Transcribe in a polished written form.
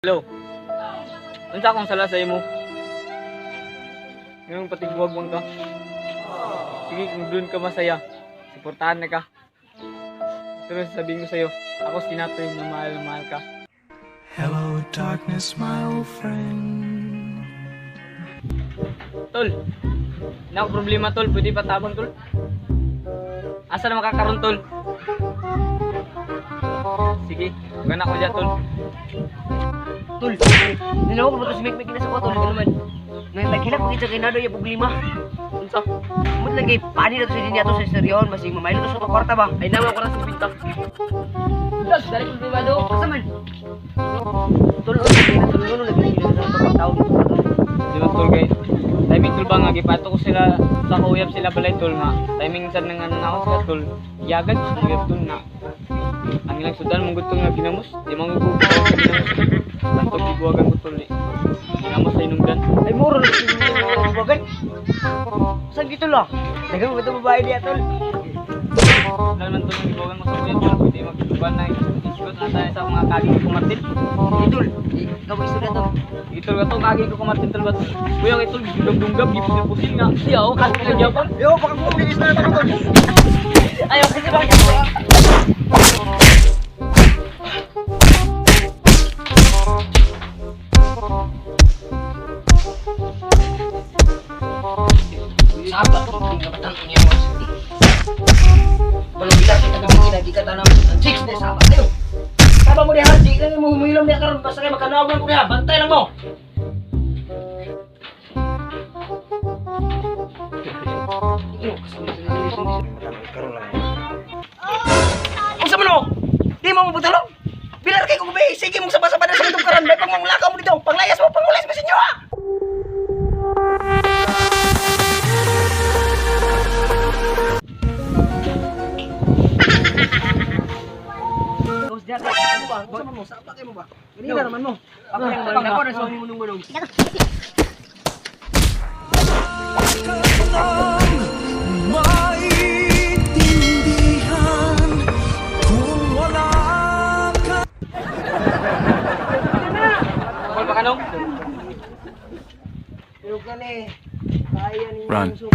Hello. Unsa akong sala sa imo? Ngayong patigbuwag man ka. Sige, kung doon ka masaya, suportahan na ka. Pero sabihin ko sa'yo, ako si Natoy na mahal ka. Hello, darkness, my old friend. Tol, na ako problema, tol, pwede pa tabang, tol. Asa na makakaroon, tol? Sige, gana ko dyan, tol. Tol, nilawag mo to si Mikmik na sa ko, tol. Ano man? Ngayon, nagkilap ko kay Nado yung lima. Unsa? Mut lang kay pani na to sa niya to sa seryon, masig mamaylo to sa kwarta ba? Ay naman ko na sa pinta. Tol, dali problema do. Asa man? Tol, oh, tol, tol, lagi na sa pagtawag mo tol. Di ba, tol, kay timing, tol, ba nga gipato ko sila sa kauyab sila balay, tol, nga timing sad nang ano na ako sila, tol. Yagad sa uyab, tol, na ang ilang sudan mong tol nga ginamos di man ko ginamos, tol. Tantog gibuwagan ko, tol, eh. Ginamos sa inungdan. Ay, muro na si bagan. Saan gito la? Dagan mo ito babae niya, tol. Wala naman, tol, nga gibuwagan ko sa uyab, tol, pwede magtuban na isgot na tayo sa mga kaging ko kumartil. Hey, tol, ikaw ba istorya, tol? Ito ka to, kaging ko kumartil, tol, ba? Kuya kay tol, gidugdunggab, gipusil-pusil nga. Siya oh, kasi na gyapon. Yo, baka bumili na ito, tol. Ayaw, kasi bakit? Saba, ang kabatang niya mo. Balong bilang kita kami ginagi ka tanam. Ang 6 na saba. Ayo. Saba mo diha, di lang mo humilom niya karon basta kay makanawag mo diha, bantay lang mo. Iyo, unsa man mo? Di mo mabutalong? Bilar kay kung gabi, sige mong saba-saba na sa itong karon, may panglakaw mo dito, panglayas mo, pangulas mo sa inyo ha! Unsa man mo? Saba kay mo ba? Ganina naman mo. Ako yung ako na sa munong-munong. Maintindihan kung wala ka. Tol, baka nung. Pero kani, kaya ninyo Run. ang suko.